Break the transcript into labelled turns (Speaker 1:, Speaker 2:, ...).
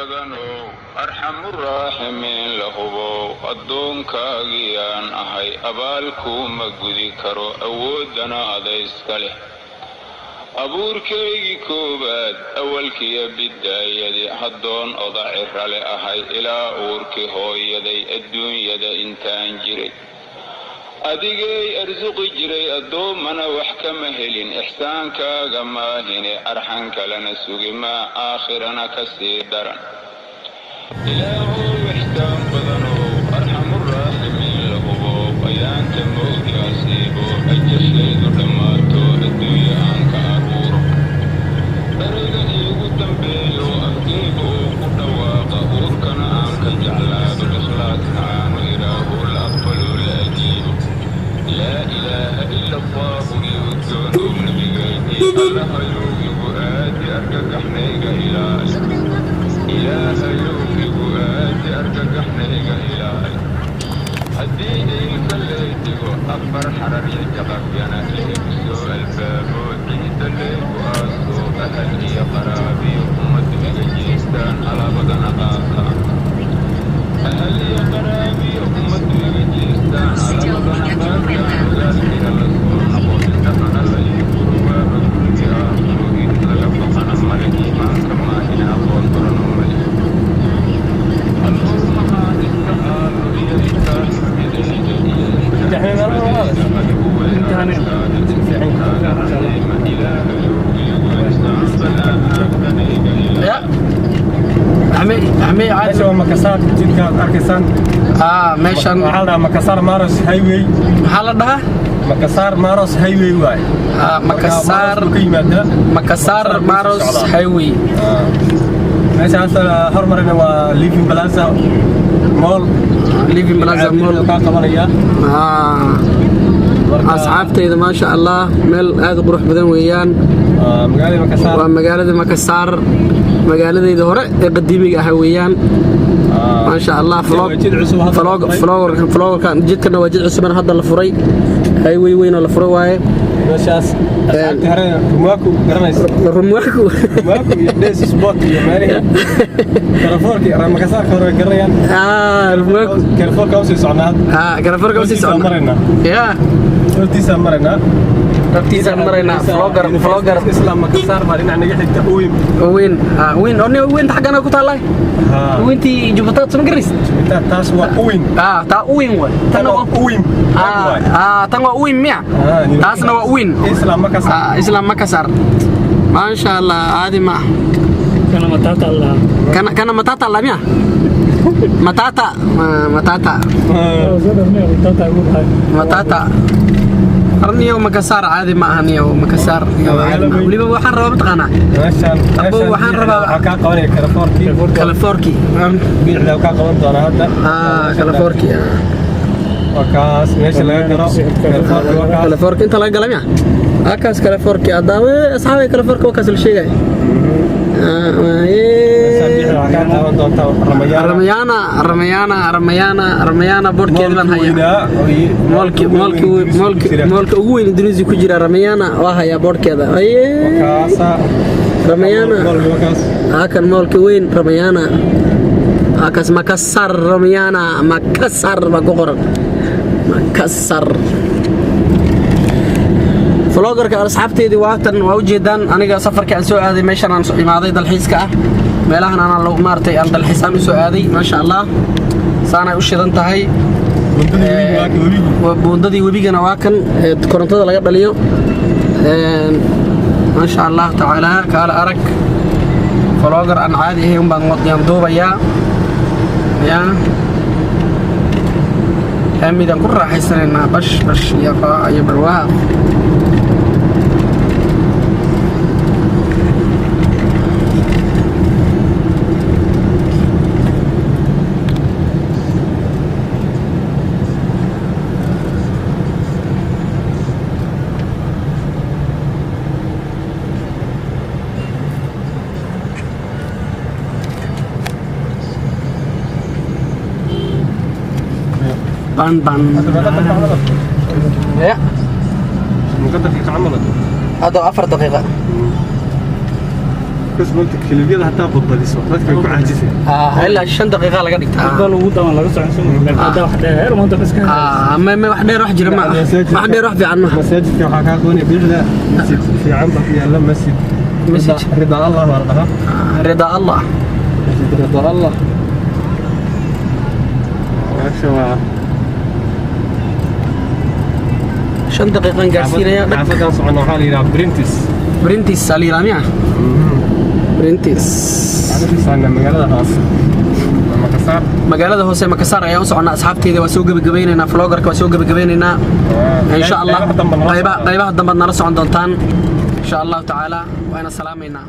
Speaker 1: Badanow, arxamu raaximiin la hubow, addoonkaagiyaan ahay, abaalkuuma gudi karo, awooddana adayska leh. Abuurkaygii koowaad, awalkiyo bidaayadii, haddoon oda cirale ahay, ilaa uurkii hooyaday, adduunyada intaan jiray adigay arsuqi jiray, addoommana wax kama helin ixsaankaaga maahine, arxan kalena sugi maa, aakhirana ka sii daran. Ilaahow ixsaan badanow, arxamu raaximiin la hubow, ayaanta mowdi asiibo, ajashaydu dhammaato, adduunyo aan ka aruuro, erayga iigu dambeeyo afkayga uu ku dhawaaqa, uurkana aan ka jeclaado, ikhlaasna aanu idhaaho, la aqbaloo la ajiibo: laa ilaaha ila Allaahu iyo udgoonow nabigaydii. Allahayow igu aadi, argagaxnayga ilaali. Ilaahayow igu aadi, argagaxnayga ilaali. Haddii iilka lay dhigo, afar xarar iyo jaqafyana laygu soo albaabo, ciidda laygu aaso, ahal iyo qaraabiyo ummaddu iga jeestaan, alaabadana qaataan, ahal iyo qaraabiyo ummaddu iga jeestaan, alaabadana qaataan, ogaalkina la soo naqo, indhahana la ii furo, waaba gurigi aakhiro, iid laga baqana male, iimaanka maahina aqoon dorano male. Allow maxaan iska aalo iyo itaal xumidayda iyo adigu weynaaima. Ilaahayow iigu ixsaan balaaanayga.
Speaker 2: Ya axmey, axmey caadi.
Speaker 3: Meesha waa Makasaar, jidka aad arkaysaan.
Speaker 2: Aa, meeshan
Speaker 3: waxaa la dhahaa Makasaar Maros Highway.
Speaker 2: Maxaa la dhahaa?
Speaker 3: Makasaar Maros Highway waay.
Speaker 2: Aa, Makasaar.
Speaker 3: Marka Maros buu ka yimaadaa.
Speaker 2: Makasaar
Speaker 3: buu sii
Speaker 2: Maros
Speaker 3: socdaa.
Speaker 2: Highway.
Speaker 3: Meesha hadda hormarina waa Living Plaza Mall.
Speaker 2: Living Plaza Mall.
Speaker 3: Kaa qabanaya.
Speaker 2: Aa, asxaabtayda, maasha Allah, meel aad u qurux badan weeyaan.
Speaker 3: Magaalada Makasaar.
Speaker 2: Waa magaalada Makasaar, magaaladayda hore ee qadiimiga ah weeyaan, maasha Allah.
Speaker 3: Waa jid cusub hadda la furay.
Speaker 2: Vloggerkan jidkana waa jid cusuban hadda la furay, highway weyn oo la furay waaye.
Speaker 3: Meeshaas asxaabtii hore Rumaaku garanaysa.
Speaker 2: Rumwaku.
Speaker 3: Rumaaku iyo Des Sport iyo meelihii Carrefourkii Makasaarka hore way garanayaan.
Speaker 2: Ah, Rumwaku.
Speaker 3: Carrefourka usii socnaa hadda.
Speaker 2: Ah, Carrefourka usii
Speaker 3: Hortiisaan
Speaker 2: socnaa.
Speaker 3: maraynaa.
Speaker 2: Ya.
Speaker 3: Hortiisaan maraynaa.
Speaker 2: Hortiisaan maraynaa, vlogger, vlogger.
Speaker 3: Islam Makasaar baa dhinac naga xigta, weyn.
Speaker 2: Weyn, ah, weyn oo weyn xaggana ku taallay. Weyntii Jubataad soo garis.
Speaker 3: Taas waa weyn.
Speaker 2: Ah, taa weyn waay, tanna waa
Speaker 3: weyn.
Speaker 2: Ah, ah, tan waa weyn miya? Taasna waa weyn.
Speaker 3: Islam Makasaar.
Speaker 2: Ah, Islam Makasaar, maasha Allah, caadi ma ah.
Speaker 4: Kana matata la.
Speaker 2: Kana, kana matata la miya? Matata, matata.
Speaker 4: Soo dhamay matata ugu dhahay.
Speaker 2: Matata arniyo Makasaar caadi ma aha, niyo Makasaar niyo caadi ma aha. Weliba waxaan rabaa, mataqaanaa?
Speaker 3: Meeshaan
Speaker 2: Abo,
Speaker 3: meeshaan
Speaker 2: waxaan rabaa-
Speaker 3: waxaa kaa qabanaya Carrefourkii.
Speaker 2: Califorki.
Speaker 3: Bidixda kaa qaban doonaa hadda.
Speaker 2: Ah, Califorki.
Speaker 3: Waa kaas meesha laga galo Carrefourki, waa kaas.
Speaker 2: Califorki inta laga gala miya? Akaas Califorki hadda asxaabay, Califorki waa kaas la sheegay.
Speaker 3: Meeshaan bidixda waxaa kaa qaban doontaa Ramayana.
Speaker 2: Ramayana, Ramayana, Ramayana, Ramayana boardkeedi baan hayaa.
Speaker 3: Weynaa
Speaker 2: Mallki, mallki, mallki, mallka ugu weyn Indonesia ku jira, Ramayana waa hayaa boardkeeda. Aye.
Speaker 3: Kaasa.
Speaker 2: Ramayana.
Speaker 3: Mallki waa kaas.
Speaker 2: Hakan mallka weyn Ramayana, halkaas Makassar, Ramayana Makassar baa ku qoran, Makassar. Vloggerka asxaabteedii waatan, waa ujeedaan aniga safarkii aan soo aaday, meeshan aan soo imaaday dalxiiska ah, meelahan aan maaragtay aan dalxiisaan u soo aaday. Maasha Allah, saanay u shidan tahay.
Speaker 3: Buundadii webiga waa ka webigu.
Speaker 2: Waa buundadii webigana, waa kan ee korontada laga dhaliyo. Maasha Allah tacaala, kaala arag, vlogger aan caadi ahayn baan yaan duubayaa, ya laamidaan ku raaxaysanaynaa, bash bash iyo iyo barwaaq. Ban ban.
Speaker 3: Hadda meeqa daqiiqo camal?
Speaker 2: Ya.
Speaker 3: Meeqa daqiiqo camal?
Speaker 2: Hadda 4 daqiiqa.
Speaker 3: Because maanta clip-yada hataa badbadiso, dadka way ku caajisay.
Speaker 2: Ilaa 5 daqiiqa laga dhigtaa.
Speaker 4: Bal ugu daban laga socon soo hadda wax dheer maanta iska.
Speaker 2: Ma wax dheer wax jira ma aha. Wax dheer wax fiican maaha.
Speaker 3: Masaajidka waxaa kaa goonaya bidixda, masjid fiican baa ku yaalla, masjid.
Speaker 2: Masjid.
Speaker 3: Rida Allah baa la dhahaa.
Speaker 2: Rida Allah.
Speaker 3: Masjid Rida Allah. Meesha waa
Speaker 2: 5 daqiiqan gaarsiinaya dhag.
Speaker 3: Xaafadan socona waxaa la yidhaha Printis.
Speaker 2: Printis aliiramiya Printis.
Speaker 3: Waxaan ku soconnaa magaalada hoose Makasaar.
Speaker 2: Magaalada hoose Makasaar ayaan u soconnaa, asxaabteyda. Waa soo gebagabeynaynaa vloggerka, waa soo gebagabeynaynaa insha Allah.
Speaker 3: Qaybaha dambe nala
Speaker 2: Qaybaha
Speaker 3: socda.
Speaker 2: Qaybaha dambaad nala socon doontaan insha Allahu tacaala. Waana salaamaynaa.